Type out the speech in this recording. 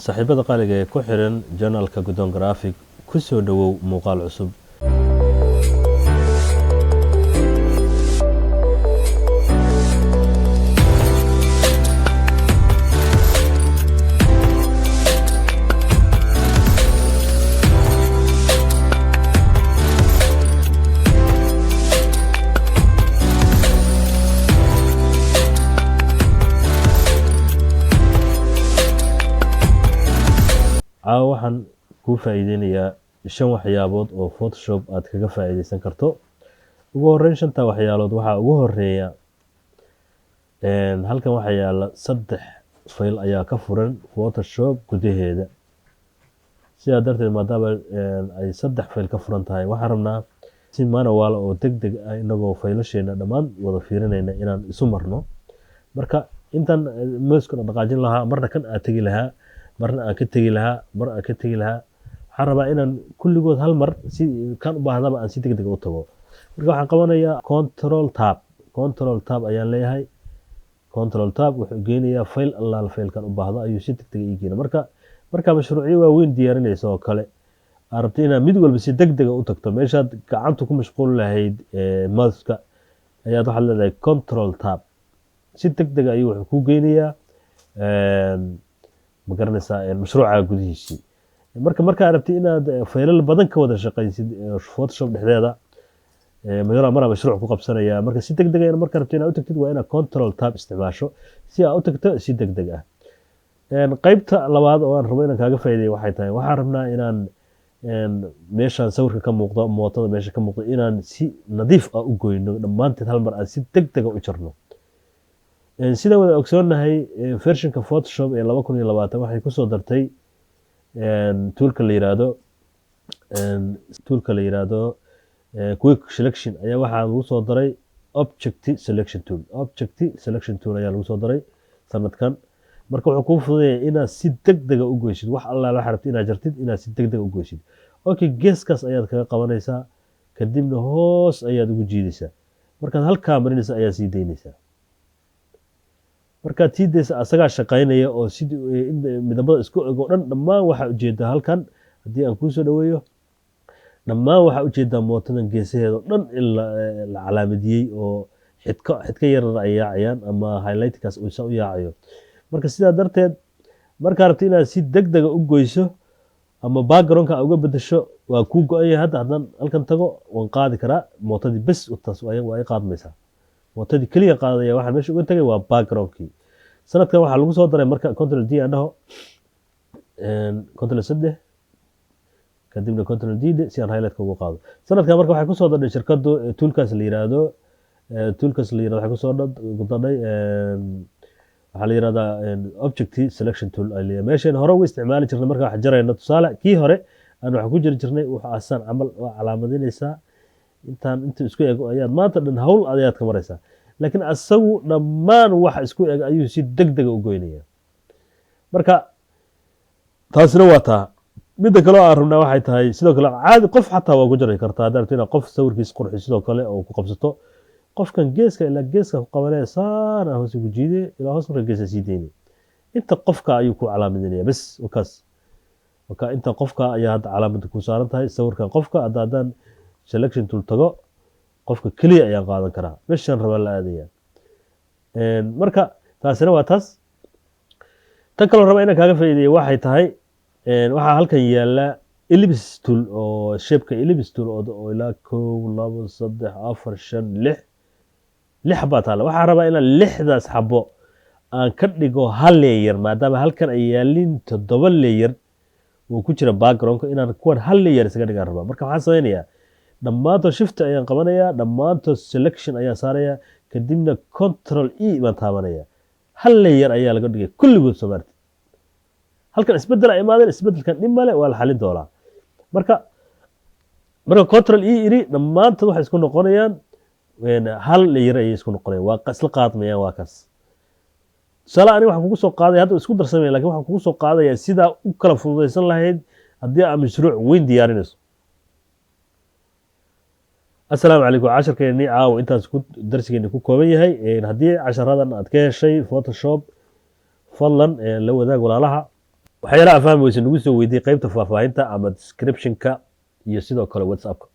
Saaxiibada qaaliga ee ku xiran channelka Guddoon Graphic, ku soo dhowow muuqaal cusub. Caawa waxaan kuu faa'iideynayaa shan waxyaabood oo Photoshop aad kaga faa'iideysan karto. Ugu horreyn, shanta waxyaalood waxaa ugu horeeya, halkan waxaa yaala saddex fayl ayaa ka furan Photoshop gudaheeda. Sidaa darteed, maadaama ay saddex fayl ka furan tahay, waxaan rabnaa si manual oo deg deg ah, inagoo faylasheena dhammaan wada fiirinayna, inaan isu marno. Marka intaan mouseka dhaqaajin lahaa, marna kan aad tegi lahaa, marna aan ka tegi lahaa, mar aan ka tegi lahaa, waxaan rabaa inaan kulligood hal mar si kan u baahdaba aan si deg deg u tago. Marka waxaan qabanayaa Control Tab. Control Tab ayaan leeyahay. Control Tab wuxuu geenayaa fayl allaal faylkan u baahdo ayuu si deg deg ii geena. Marka markaa mashruucyo waaweyn diyaarinaysa oo kale, aad rabto inaad mid walba si deg dega u tagto, meeshaad gacanta ku mashquul lahayd mouseka ayaad waxaad leedahay Control Tab. Si deg deg ayuu wuxuu kuu geynayaa, ma garanaysaa, mashruuca gudihiisii. Marka markaa rabtid inaad faylal badan ka wada shaqaysid Photoshop dhexdeeda, maraa mashruuc ku qabsanaya, marka si deg deg ah marka rabtid inaad u tagtid, waa inaad Control Tab isticmaasho si aad u tagto si deg deg ah. Qaybta labaad oo aan rabo inaan kaaga faa'iideeyo waxay tahay, waxaan rabnaa inaan meeshaan sawirka ka muuqdo, mootada meesha ka muuqdo, inaan si nadiif ah u goyno dhammaanteed, hal mar aan si deg dega u jarno. Sidaan wada ogsoonnahay, versionka Photoshop ee 2020 waxay kusoo dartay toolka la yiraahdo Quick Selection. Ayaa waxaa lagu soo daray Object Selection Tool. Object Selection Tool ayaa lagu soo daray sanadkan. Marka wuxuu kuu fududaya inaad si deg dega u goysid wax allaala waxaa rabtid inaad jartid, inaad si deg deg u goysid. Okay, geeskaas ayaad kaga qabanaysaa, kadibna hoos ayaad ugu jiidaysaa. Markaad halkaa marinaysa ayaa sii daynaysaa. Markaad sii daysa, asagaa shaqaynaya oo sidii midabada isku eg oo dhan dhammaan waxaa ujeedaa. Halkan haddii aan kuusoo dhaweeyo, dhammaan waxaa ujeedaa mootadan geesaheeda oo dhan in la calaamadiyey oo xidko xidka yarar ay yaacayaan ama highlightkaas uu saa u yaacayo. Marka sidaa darteed, markaa rabti inaad si deg dega u goyso ama backgroundka aad uga bedesho, waa kuu go-an yahay. Hadda haddaan halkan tago, waan qaadi karaa mootadii bes. Taas waa i qaadmaysaa, mootadii keliya qaadaya. Waxaan meesha uga tagay waa backgroundkii. Sanadkan waxaa lagu soo daray, marka Control D aan dhaho, Control saddex, kadibna Control D si aan highlightka ugu qaado. Sanadkan marka waxay kusoo darday shirkadu toolkaas la yirahdo, waxay kusoo darday, waxaa la yirahdaa Object Selection Tool. Meeshan hore ugu isticmaali jirnay marka wax jarayno, tusaale kii hore aan wax ku jiri jirnay, wuxuu asaan camal waa calaamadinaysaa intaan inta isku ego ayaad maanta dhan hawl ayaad ka maraysaa, laakiin asagu dhammaan wax isku eg ayuu si deg dega u goynaya. Marka taasina waa taa. Midda kale oo aan rabnaa waxay tahay, sidoo kale caadi qof xataa waa ku jari kartaa haddaad rabto inaad qof sawirkiis qurxi, sidoo kale oo ku qabsato qofkan geeska ilaa geeska ku qabanaya, saana hoos ugu jiide ilaa hoos. Marka geeska sii deyni, inta qofka ayuu ku calaamadinaya bes. Wakaas waka inta qofka ayaa hadda calaamadda ku saaran tahay sawirkan qofka. Hadda haddaan selection tool tago, qofka keliya ayaan qaadan karaa, meeshaan rabaa la aadaya. Marka taasina waa taas. Tan kaloo raba inaan kaaga faa'iideeyo waxay tahay, waxaa halkan yaala ellipse tool oo shapeka ellipse tool oo ilaa kow, labo, saddex, afar, shan, lix, lix xabaa taala. Waxaan rabaa inaan lixdaas xabo aan ka dhigo hal layer, maadaama halkan ay yaalin toddoba layer uu ku jira backgroundka, inaan kuwan hal layer isaga dhigaan rabaa. Marka waxaan sameynayaa, dhammaantood Shift ayaan qabanayaa, dhammaantood selection ayaan saarayaa, kadibna Control E baan taabanaya. Hal layer ayaa laga dhigay kulligood, soo maartid? Halkan isbeddel ay imaadeen, isbeddelkan dhib male, waa la xalin doonaa. Marka Control E iri, dhammaantood waxay isku noqonayaan hal layer ayay isku noqonayaan, waa isla qaadmayaan. Waa kaas. Tusaale, aniga waxaan kugu soo qaadaya hadda isku darsamaya, lakin waxaan kugu soo qaadaya sidaa u kala fududaysan lahayd haddii aad mashruuc weyn diyaarinayso. Asalaamu calaykum. Casharkeennii caawa intaas ku darsigeeni ku kooban yahay. Haddii casharadan aad ka heshay Photoshop, fadlan la wadaag walaalaha. Waxyaalaha fahmi weyse nagu soo weydiiyey qaybta faahfaahinta ama description-ka iyo sidoo kale WhatsApp-ka.